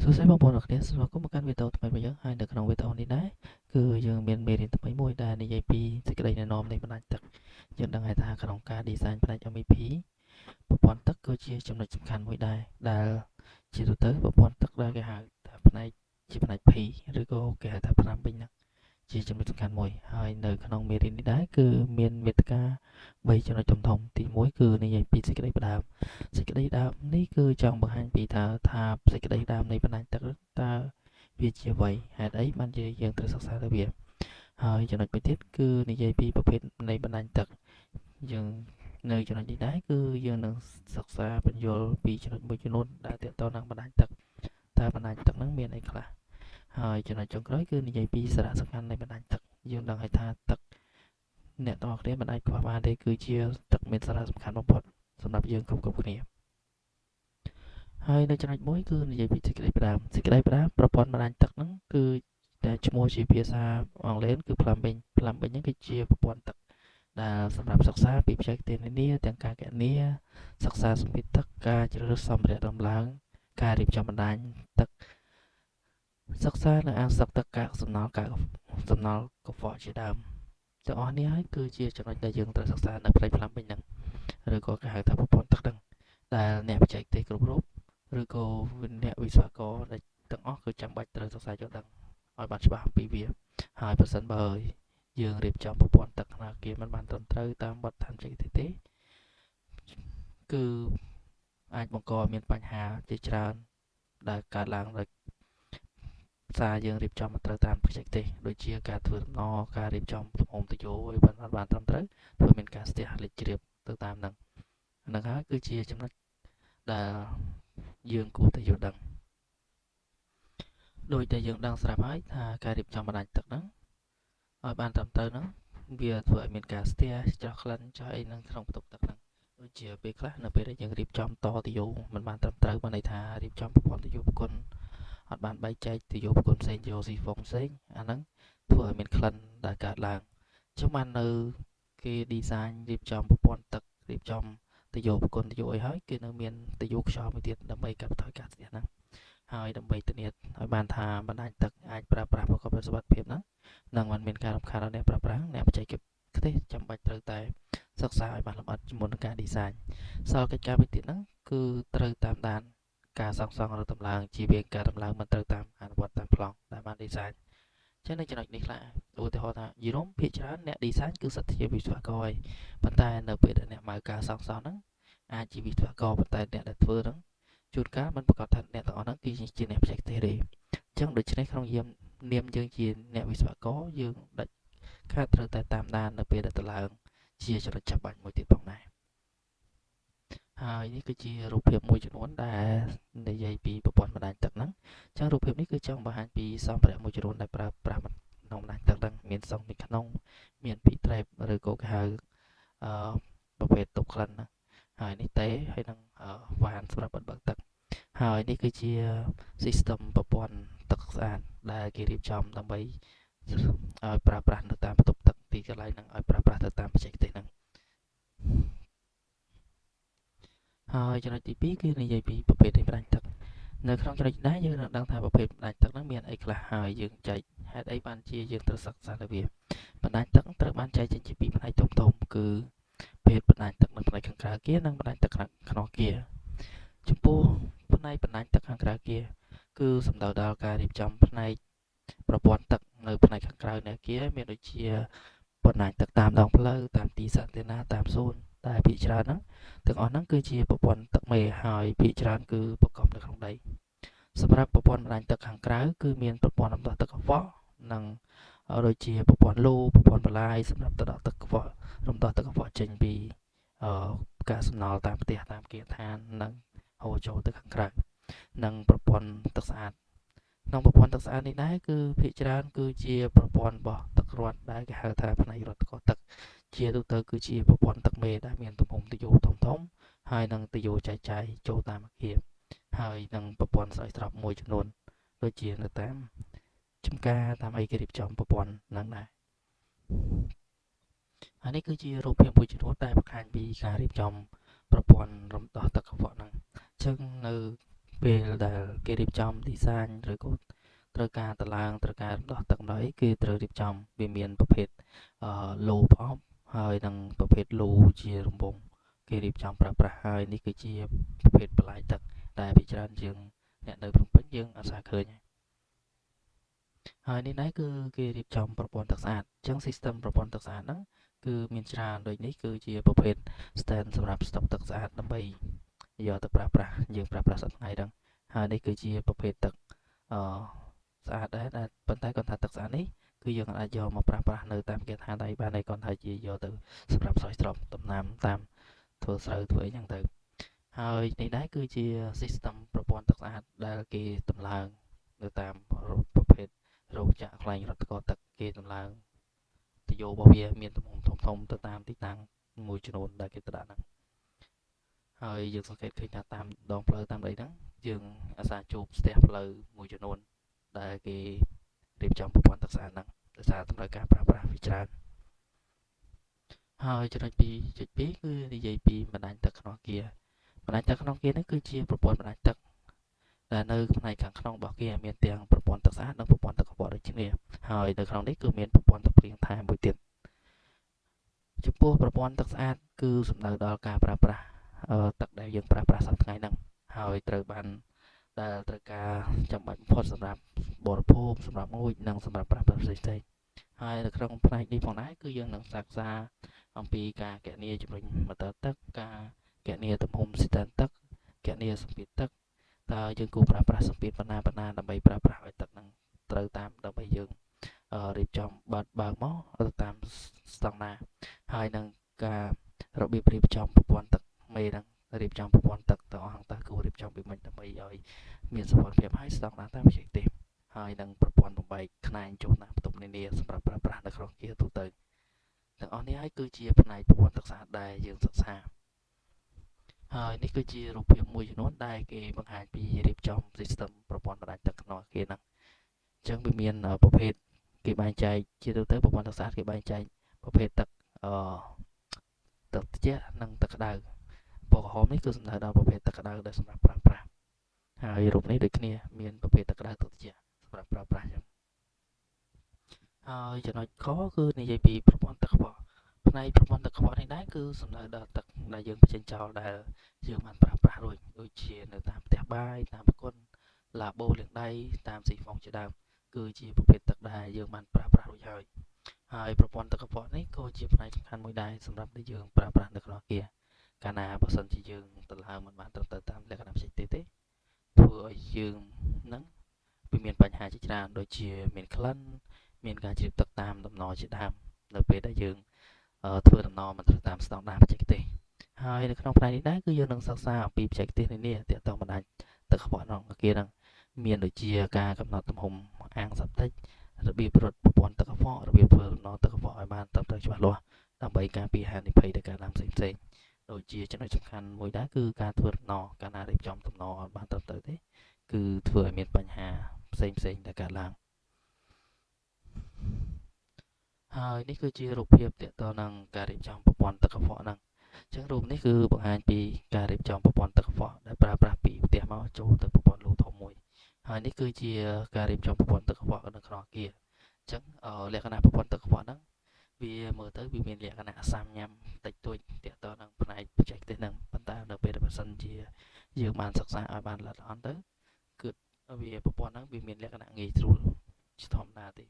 សួស្តីបងប្អូនអរគ្នាស្វាគមន៍មកកាន់វីដេអូថ្មីរបស់យើងហើយនៅក្នុងវីដេអូនេះដែរគឺយើងមានមេរៀនថ្មីមួយដែលនិយាយពីសេចក្តីណែនាំនៃបណ្ដាញទឹកយើងដឹងហើយថាក្នុងការ design ផ្នែក MEP ប្រព័ន្ធទឹកគឺជាចំណុចសំខាន់មួយដែរដែលជាទូទៅប្រព័ន្ធទឹកដែលគេហៅថាផ្នែកជាផ្នែក P ឬក៏គេហៅថាផ្នាំវិញហ្នឹងជាចំណុចសំខាន់មួយហើយនៅក្នុងមេរៀននេះដែរគឺមានមេត្តា3ចំណុចធំធំទី1គឺនិយាយពីសេចក្តីផ្ដើមសេចក្តីដើមនេះគឺចង់បង្ហាញពីថាសេចក្តីដើមនៃបណ្ដាញទឹកតើវាជាអ្វីហេតុអីបានជាយើងត្រូវសិក្សាទៅវាហើយចំណុចមួយទៀតគឺនិយាយពីប្រភេទនៃបណ្ដាញទឹកយើងនៅចំណុចនេះដែរគឺយើងនឹងសិក្សាបញ្យល់ពីចំណុចមួយចំនួនដែលទាក់ទងនឹងបណ្ដាញទឹកតើបណ្ដាញទឹកហ្នឹងមានអីខ្លះហើយចំណុចចុងក្រោយគឺនិយាយពីសារៈសំខាន់នៃបណ្ដាញទឹកយើងដឹងហើយថាទឹកអ្នកទាំងអស់គ្នាមិនអាចខ្វះបានទេគឺជាទឹកមានសារៈសំខាន់បំផុតសម្រាប់យើងគ្រប់គ្រប់គ្នាហើយនៅចំណុចមួយគឺនិយាយពីសេចក្តីផ្ដើមសេចក្តីផ្ដើមប្រព័ន្ធបណ្ដាញទឹកហ្នឹងគឺតែឈ្មោះជាភាសាអង់គ្លេសគឺ plumbing plumbing ហ្នឹងគឺជាប្រព័ន្ធទឹកដែលសម្រាប់សិក្សាពីបច្ចេកទេសនានាទាំងការគណនាសិក្សាសម្ពាធទឹកការជ្រើសរើសសម្ភារៈដំឡើងការរៀបចំបណ្ដាញទឹកសិក្សានៅអាងស្តុកទឹកកាកសំណល់កាកសំណល់កខ្វក់ជាដើមទាំងអស់នេះហើយគឺជាចំណុចដែលយើងត្រូវសិក្សានៅផ្នែក plumbing ហ្នឹងឬក៏គេហៅថាប្រព័ន្ធទឹកហ្នឹងដែលអ្នកបច្ចេកទេសគ្រប់រូបឬក៏អ្នកវិស្វករដែលទាំងអស់គឺចាំបាច់ត្រូវសិក្សាយល់ដឹងឲ្យបានច្បាស់អំពីវាហើយប្រសិនបើយើងរៀបចំប្រព័ន្ធទឹកក្នុងអគារមិនបានត្រឹមត្រូវតាមបទដ្ឋានបច្ចេកទេសទេគឺអាចបង្កឲ្យមានបញ្ហាជាច្រើនដែលកើតឡើងដោយសារយើងរៀបចំមិនត្រូវតាមបច្ចេកទេសដូចជាការធ្វើដំណការរៀបចំទំហំទុយោឲ្យបានបានត្រឹមត្រូវធ្វើមានការស្ទះលេចជ្រាបទៅតាមហ្នឹងហ្នឹងហើយគឺជាចំណុចដែលយើងគួរតែយល់ដឹងដោយតែយើងដឹងស្រាប់ហើយថាការរៀបចំបណ្ដាញទឹកហ្នឹងឲ្យបានត្រឹមត្រូវហ្នឹងវាធ្វើឲ្យមានការស្ទះចោះក្លិនចោះអីហ្នឹងក្នុងបន្ទប់ទឹកហ្នឹងដូចជាពេលខ្លះនៅពេលដែលយើងរៀបចំតទុយោមិនបានត្រឹមត្រូវបានន័យថារៀបចំប្រព័ន្ធទុយោប្រគុណអត់បានបែងចែកទុយោប្រគុណផ្សេងយោស៊ីហ្វុងផ្សេងអាហ្នឹងធ្វើឲ្យមានក្លិនដែលកើតឡើងអញ្ចឹងបាននៅគេ design រៀបចំប្រព័ន្ធទឹករៀបចំទុយោប្រគុណទុយោអីហើយគេនៅមានទុយោខ្យល់មួយទៀតដើម្បីកាត់បន្ថយការស្ទះហ្នឹងហើយដើម្បីធានាឲ្យបានថាបណ្ដាញទឹកអាចប្រើប្រាស់ប្រកបដោយសុវត្ថិភាពហ្នឹងនឹងមិនមានការរំខានដល់អ្នកប្រើប្រាស់អ្នកបច្ចេកទេសចាំបាច់ត្រូវតែសិក្សាឲ្យបានលម្អិតជាមួយនឹងការ design សល់កិច្ចការមួយទៀតហ្នឹងគឺត្រូវតាមដានការសាងសង់ឬតម្លើងជៀសវាងការតម្លើងមិនត្រូវតាមអនុវត្តតាមប្លង់ដែលបាន design ចឹងនៅចំណុចនេះខ្លះឧទាហរណ៍ថាយីរមភាគច្រើនអ្នក design គឺសិទ្ធិជាវិស្វករហើយប៉ុន្តែនៅពេលដែលអ្នកម៉ៅការសាងសង់ហ្នឹងអាចជាវិស្វករប៉ុន្តែអ្នកដែលធ្វើហ្នឹងជួនកាលមិនប្រកាសថាអ្នកទាំងអស់ហ្នឹងគឺជាអ្នកបច្ចេកទេសទេអញ្ចឹងដូច្នេះក្នុងយាមនាមយើងជាអ្នកវិស្វករយើងដាច់ខាតត្រូវតែតាមដាននៅពេលដែលទៅឡើងជាចំណុចចាំបាច់មួយទៀតផងដែរហើយនេះគឺជារូបភាពមួយចំនួនដែលនិយាយពីប្រព័ន្ធបណ្ដាញទឹកហ្នឹងអញ្ចឹងរូបភាពនេះគឺចង់បង្ហាញពីសម្ភារៈមួយចំនួនដែលប្រើប្រាស់ក្នុងបណ្ដាញទឹកហ្នឹងមានសុងពីក្នុងមានពីត្រេបឬក៏គេហៅអឺប្រភេទទប់ក្លិនហ្នឹងហើយនេះតេហើយនឹងវ៉ានសម្រាប់បិទបើកទឹកហើយនេះគឺជា system ប្រព័ន្ធទឹកស្អាតដែលគេរៀបចំដើម្បីឲ្យប្រើប្រាស់នៅតាមបន្ទប់ទឹកទីកន្លែងហ្នឹងឲ្យប្រើប្រាស់ទៅតាមបច្ចេកទេសហ្នឹងហើយចំណុចទី2គឺនិយាយពីប្រភេទនៃបណ្ដាញទឹកនៅក្នុងចំណុចនេះយើងនឹងដឹងថាប្រភេទបណ្ដាញទឹកហ្នឹងមានអីខ្លះហើយយើងចែកហេតុអីបានជាយើងត្រូវសិក្សាលើវាបណ្ដាញទឹកត្រូវបានចែកចេញជាពីរផ្នែកធំធំគឺភេទបណ្ដាញទឹកនៅផ្នែកខាងក្រៅគារនិងបណ្ដាញទឹកក្នុងគារចំពោះផ្នែកបណ្ដាញទឹកខាងក្រៅគារគឺសំដៅដល់ការរៀបចំផ្នែកប្រព័ន្ធទឹកនៅផ្នែកខាងក្រៅនៃអគារមានដូចជាបណ្ដាញទឹកតាមដងផ្លូវតាមទីសាធារណៈតាមសួនតែភាគច្រើនហ្នឹងទាំងអស់ហ្នឹងគឺជាប្រព័ន្ធទឹកមេហើយភាគច្រើនគឺប្រកបនៅក្នុងដីសម្រាប់ប្រព័ន្ធបណ្ដាញទឹកខាងក្រៅគឺមានប្រព័ន្ធរំដោះទឹកកខ្វក់និងដូចជាប្រព័ន្ធលូប្រព័ន្ធបន្លាយសម្រាប់ទៅដកទឹកកខ្វក់រំដោះទឹកកខ្វក់ចេញពីការសំណល់តាមផ្ទះតាមគេហដ្ឋាននិងហូរចូលទៅខាងក្រៅនិងប្រព័ន្ធទឹកស្អាតក្នុងប្រព័ន្ធទឹកស្អាតនេះដែរគឺភាគច្រើនគឺជាប្រព័ន្ធរបស់ទឹករត់ដែលគេហៅថាផ្នែករត់កទឹកជាទូទៅគឺជាប្រព័ន្ធទឹកមេដែលមានទំហំទុយោធំធំហើយនិងទុយោចែកចាយចូលតាមអគារហើយនិងប្រព័ន្ធស្រោចស្រពមួយចំនួនដូចជានៅតាមចំការតាមអីគេរៀបចំប្រព័ន្ធហ្នឹងដែរហើយនេះគឺជារូបភាពមួយចំនួនដែលបង្ហាញពីការរៀបចំប្រព័ន្ធរំដោះទឹកកខ្វក់ហ្នឹងអញ្ចឹងនៅ ពេលដែលគេរៀបចំ design ឬក៏ត្រូវការតឡើងត្រូវការរំដោះទឹកម្ដងអីគឺត្រូវរៀបចំវាមានប្រភេទឡូប្រអប់ហើយនិងប្រភេទលូជារង្វង់គេរៀបចំប្រើប្រាស់ហើយនេះគឺជាប្រភេទបន្លាយទឹកដែលពីច្រើនយើងអ្នកនៅភ្នំពេញយើងអត់សូវឃើញហើយនេះដែរគឺគេរៀបចំប្រព័ន្ធទឹកស្អាតអញ្ចឹង system ប្រព័ន្ធទឹកស្អាតហ្នឹងគឺមានច្រើនដូចនេះគឺជាប្រភេទ stand សម្រាប់ស្តុកទឹកស្អាតដើម្បីយកទៅប្រើប្រាស់យើងប្រើប្រាស់សប្តាហ៍ថ្ងៃហ្នឹងហើយនេះគឺជាប្រភេទទឹកអឺស្អាតដែរតែប៉ុន្តែគាត់ថាទឹកស្អាតនេះគឺយើងអាចយកមកប្រើប្រាស់នៅតាមគេថាដៃបានហើយគាត់ថាជាយកទៅសម្រាប់ស្រោចស្រពដំណាំតាមធ្វើស្រូវធ្វើអីហ្នឹងទៅហើយនេះដែរគឺជា system ប្រព័ន្ធទឹកស្អាតដែលគេតម្លើងនៅតាមប្រភេទរោងចក្រខ្លែងរត់កទឹកគេតម្លើងទយោរបស់វាមានទំហំធំធំទៅតាមទីតាំងមួយចំនួនដែលគេទៅដាក់ហ្នឹងហើយយើងសង្កេតឃើញថាតាមដងផ្លូវតាមអីហ្នឹងយើងអាសាជួបស្ទះផ្លូវមួយចំនួនដែលគេរៀបចំប្រព័ន្ធទឹកស្អាតហ្នឹងដោយសារតម្រូវការប្រើប្រាស់វាច្រើនហើយចំណុច2.2គឺនិយាយពីបណ្ដាញទឹកក្នុងអគារបណ្ដាញទឹកក្នុងអគារនេះគឺជាប្រព័ន្ធបណ្ដាញទឹកដែលនៅផ្នែកខាងក្នុងរបស់គេមានទាំងប្រព័ន្ធទឹកស្អាតនិងប្រព័ន្ធទឹកកខ្វក់ដូចគ្នាហើយនៅក្នុងនេះគឺមានប្រព័ន្ធទឹកភ្លៀងថែមមួយទៀតចំពោះប្រព័ន្ធទឹកស្អាតគឺសំដៅដល់ការប្រើប្រាស់ទឹកដែលយើងប្រើប្រាស់សប្តាហ៍ថ្ងៃហ្នឹងហើយត្រូវបានដែលត្រូវការចាំបាច់បំផុតសម្រាប់បរិភោគសម្រាប់ងូតនិងសម្រាប់ប្រើប្រាស់ផ្សេងៗហើយនៅក្នុងផ្នែកនេះផងដែរគឺយើងនឹងសិក្សាអំពីការកណនាជំរុញម៉ូទ័រទឹកការកណនាទំហំស៊ីទែនទឹកកណនាសម្ពាធទឹកតើយើងគួរប្រើប្រាស់សម្ពាធប៉ុណ្ណាប៉ុណ្ណាដើម្បីប្រើប្រាស់ឲ្យទឹកហ្នឹងត្រូវតាមដើម្បីយើងរៀបចំបើកបើកមកទៅតាមស្តង់ដារហើយនឹងការរបៀបរៀបចំប្រព័ន្ធទឹកមេហ្នឹងរៀបចំប្រព័ន្ធទឹកទាំងអស់ហ្នឹងតើគួររៀបចំពីម៉េចដើម្បីឲ្យមានសុវត្ថិភាពហើយស្តង់ដារតាមបច្ចេកទេសហើយនឹងប្រព័ន្ធបំបែកខ្នែងចូលតាមបន្ទប់នានាសម្រាប់ប្រើប្រាស់នៅក្នុងគាទូទៅទាំងអស់នេះហើយគឺជាផ្នែកប្រព័ន្ធទឹកស្អាតដែលយើងសិក្សាហើយនេះគឺជារូបភាពមួយចំនួនដែលគេបង្ហាញពីរៀបចំ system ប្រព័ន្ធបណ្ដាញទឹកក្នុងអគារហ្នឹងអញ្ចឹងវាមានប្រភេទគេបែងចែកជាទូទៅប្រព័ន្ធទឹកស្អាតគេបែងចែកប្រភេទទឹកអឺទឹកត្រជាក់និងទឹកក្តៅពណ៌ក្រហមនេះគឺសំដៅដល់ប្រភេទទឹកក្តៅដែលសម្រាប់ប្រើប្រាស់ហើយរូបនេះដូចគ្នាមានប្រភេទទឹកក្តៅទឹកត្រជាក់សម្រាប់ប្រើប្រាស់ចឹងហើយចំណុចខគឺនិយាយពីប្រព័ន្ធទឹកខ្វក់ផ្នែកប្រព័ន្ធទឹកខ្វក់នេះដែរគឺសំដៅដល់ទឹកដែលយើងបញ្ចេញចោលដែលយើងបានប្រើប្រាស់រួចដូចជានៅតាមផ្ទះបាយតាមប្រគុណឡាបូលាងដៃតាមស៊ីហ្វុងជាដើមគឺជាប្រភេទទឹកដែលយើងបានប្រើប្រាស់រួចហើយហើយប្រព័ន្ធទឹកកខ្វក់នេះក៏ជាផ្នែកសំខាន់មួយដែរសម្រាប់ដែលយើងប្រើប្រាស់នៅក្នុងអគារកាលណាបើសិនជាយើងដង្ហើមមិនបានត្រឹមត្រូវតាមលក្ខណៈបច្ចេកទេសទេធ្វើឲ្យយើងនឹងវាមានបញ្ហាជាច្រើនដូចជាមានក្លិនមានការជ្រាបទឹកតាមដំណជាដើមនៅពេលដែលយើងធ្វើដំណមិនត្រូវតាមស្តង់ដារបច្ចេកទេសហើយនៅក្នុងផ្នែកនេះដែរគឺយើងនឹងសិក្សាអំពីបច្ចេកទេសនានាទាក់ទងបណ្ដាញទឹកខ្វក់ក្នុងអគារហ្នឹងមានដូចជាការកំណត់ទំហំអាងសប្តិចរបៀបរត់ប្រព័ន្ធទឹកកខ្វក់របៀបធ្វើដំណទឹកកខ្វក់ឲ្យបានត្រឹមត្រូវច្បាស់លាស់ដើម្បីការពារហានិភ័យនៃការឡើងផ្សេងផ្សេងដូចជាចំណុចសំខាន់មួយដែរគឺការធ្វើដំណកាលណារៀបចំដំណអត់បានត្រឹមត្រូវទេគឺធ្វើឲ្យមានបញ្ហាផ្សេងផ្សេងដែលកើតឡើងហើយនេះគឺជារូបភាពទាក់ទងនឹងការរៀបចំប្រព័ន្ធទឹកកខ្វក់ហ្នឹងអញ្ចឹងរូបនេះគឺបង្ហាញពីការរៀបចំប្រព័ន្ធទឹកកខ្វក់ដែលប្រើប្រាស់ពីផ្ទះមកចូលទៅប្រព័ន្ធលូធំមួយហើយនេះគឺជាការរៀបចំប្រព័ន្ធទឹកកខ្វក់នៅក្នុងអគារអញ្ចឹងលក្ខណៈប្រព័ន្ធទឹកកខ្វក់ហ្នឹងវាមើលទៅវាមានលក្ខណៈសាមញ្ញតិចតួចទាក់ទងនឹងផ្នែកបច្ចេកទេសហ្នឹងប៉ុន្តែនៅពេលដែលបើសិនជាយើងបានសិក្សាឲ្យបានល្អិតល្អន់ទៅគឺវាប្រព័ន្ធហ្នឹងវាមានលក្ខណៈងាយស្រួលជាធម្មតាទេ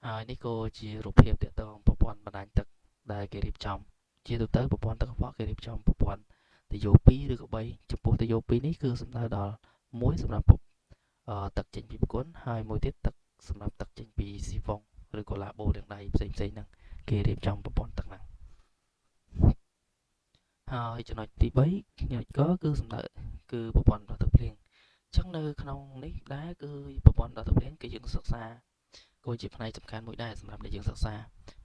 ហើយនេះក៏ជារូបភាពទាក់ទងប្រព័ន្ធបណ្ដាញទឹកដែលគេរៀបចំជាទូទៅប្រព័ន្ធទឹកកខ្វក់គេរៀបចំប្រព័ន្ធទយោ2ឬក៏3ចំពោះទយោ2នេះគឺសំដៅដល់មួយសម្រាប់ទឹកចេញពីប្រគុណហើយមួយទៀតទឹកសម្រាប់ទឹកចេញពីស៊ីហ្វុងឬក៏ឡាបូលាងដៃផ្សេងផ្សេងហ្នឹងគេរៀបចំប្រព័ន្ធទឹកហ្នឹងហើយចំណុចទី3ចំណុចកគឺសំដៅគឺប្រព័ន្ធដោះទឹកភ្លៀងអញ្ចឹងនៅក្នុងនេះដែរគឺប្រព័ន្ធដោះទឹកភ្លៀងគឺយើងសិក្សាក៏ជាផ្នែកសំខាន់មួយដែរសម្រាប់ដែលយើងសិក្សា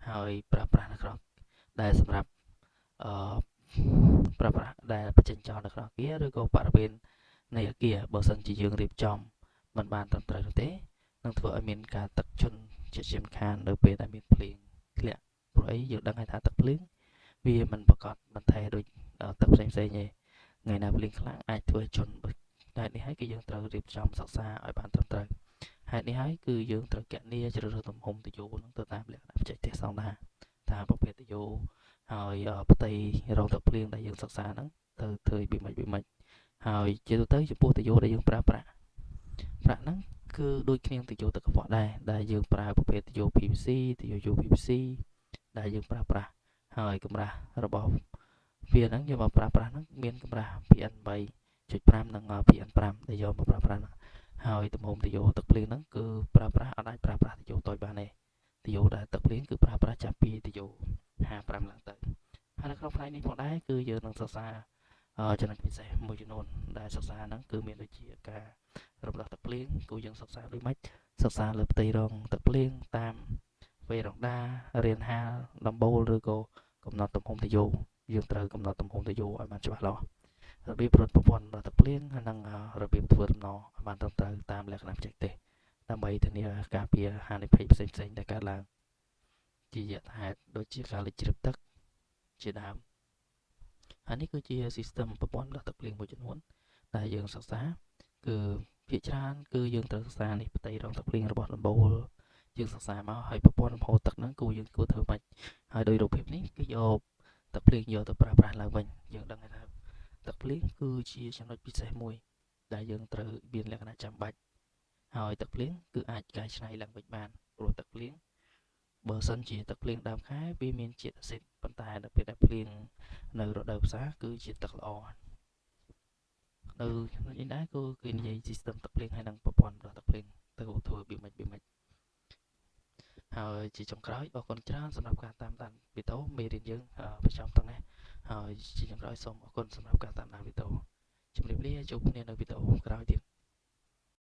ហើយប្រើប្រាស់នៅក្នុងដែលសម្រាប់អឺប្រើប្រាស់ដែលបញ្ចេញចោលនៅក្នុងអគារឬក៏បរិវេណនៃអគារបើសិនជាយើងរៀបចំមិនបានត្រឹមត្រូវនោះទេនឹងធ្វើឲ្យមានការទឹកជន់ជាជាមិនខាននៅពេលដែលមានភ្លៀងធ្លាក់ព្រោះអីយើងដឹងហើយថាទឹកភ្លៀងវាមិនប្រកាសមិនថែដូចទឹកផ្សេងផ្សេងទេថ្ងៃណាភ្លៀងខ្លាំងអាចធ្វើឲ្យជន់ ហេតុនេះហើយគឺយើងត្រូវរៀបចំសិក្សាឲ្យបានត្រឹមត្រូវហេតុនេះហើយគឺយើងត្រូវគណនាជ្រើសរើសទំហំទុយោនឹងទៅតាមលក្ខណៈបច្ចេកទេសស្តង់ដារថាប្រភេទទុយោហើយផ្ទៃរងទឹកភ្លៀងដែលយើងសិក្សាហ្នឹងទៅធ្វើពីម៉េចពីម៉េចហើយជាទូទៅចំពោះទុយោដែលយើងប្រើប្រាស់ប្រាក់ហ្នឹងគឺដូចគ្នានឹងទុយោទឹកកខ្វក់ដែរដែលយើងប្រើប្រភេទទុយោ PVC ទុយោ UPVC ដែលយើងប្រើប្រាស់ហើយកម្រាស់របស់វាហ្នឹងយកមកប្រើប្រាស់ហ្នឹងមានកម្រាស់ PN 3.5និង PN 5ដែលយកមកប្រើប្រាស់ហ្នឹងហើយទំហំទុយោទឹកភ្លៀងហ្នឹងគឺប្រើប្រាស់អត់អាចប្រើប្រាស់ទុយោតូចបានទេទុយោដែលទឹកភ្លៀងគឺប្រើប្រាស់ចាប់ពីទុយោ55ឡើងទៅហើយនៅក្នុងផ្នែកនេះផងដែរគឺយើងនឹងសិក្សាចំណុចពិសេសមួយចំនួនដែលសិក្សាហ្នឹងគឺមានដូចជាការរំដោះទឹកភ្លៀងគឺយើងសិក្សាដូចម៉េចសិក្សាលើផ្ទៃរងទឹកភ្លៀងតាមវេរ៉ង់ដារានហាលដំបូលឬក៏កំណត់ទំហំទុយោយើងត្រូវកំណត់ទំហំទុយោឲ្យបានច្បាស់លាស់របៀបរត់ប្រព័ន្ធរត់ទឹកភ្លៀងហើយនិងរបៀបធ្វើដំណរឲ្យបានត្រឹមត្រូវតាមលក្ខណៈបច្ចេកទេសដើម្បីធានាការពារហានិភ័យផ្សេងៗដែលកើតឡើងជាយថាហេតុដូចជាការលិចជ្រាបទឹកជាដើមហើយនេះគឺជា system ប្រព័ន្ធដោះទឹកភ្លៀងមួយចំនួនដែលយើងសិក្សាគឺភាគច្រើនគឺយើងត្រូវសិក្សានេះផ្ទៃរងទឹកភ្លៀងរបស់ដំបូលយើងសិក្សាមកហើយប្រព័ន្ធលំហូរទឹកហ្នឹងគួរយើងគួរធ្វើម៉េចហើយដោយរូបភាពនេះគឺយកទឹកភ្លៀងយកទៅប្រើប្រាស់ឡើងវិញយើងដឹងថាទឹកភ្លៀងគឺជាចំណុចពិសេសមួយដែលយើងត្រូវមានលក្ខណៈចាំបាច់ហើយទឹកភ្លៀងគឺអាចកែច្នៃឡើងវិញបានព្រោះទឹកភ្លៀងបើសិនជាទឹកភ្លៀងដើមខែវាមានជាតិអាស៊ីតប៉ុន្តែដល់ពេលដែលភ្លៀងនៅរដូវផ្សាគឺជាទឹកល្អនៅនេះដែរគឺគេនិយាយ system ទឹកភ្លៀងហើយនិងប្រព័ន្ធដោះទឹកភ្លៀងទៅធ្វើពីម៉េចពីម៉េចហើយជាចុងក្រោយអរគុណច្រើនសម្រាប់ការតាមដានវីដេអូមេរៀនយើងប្រចាំថ្ងៃហើយជាចុងក្រោយសូមអរគុណសម្រាប់ការតាមដានវីដេអូជម្រាបលាជួបគ្នានៅវីដេអូក្រោយទៀត។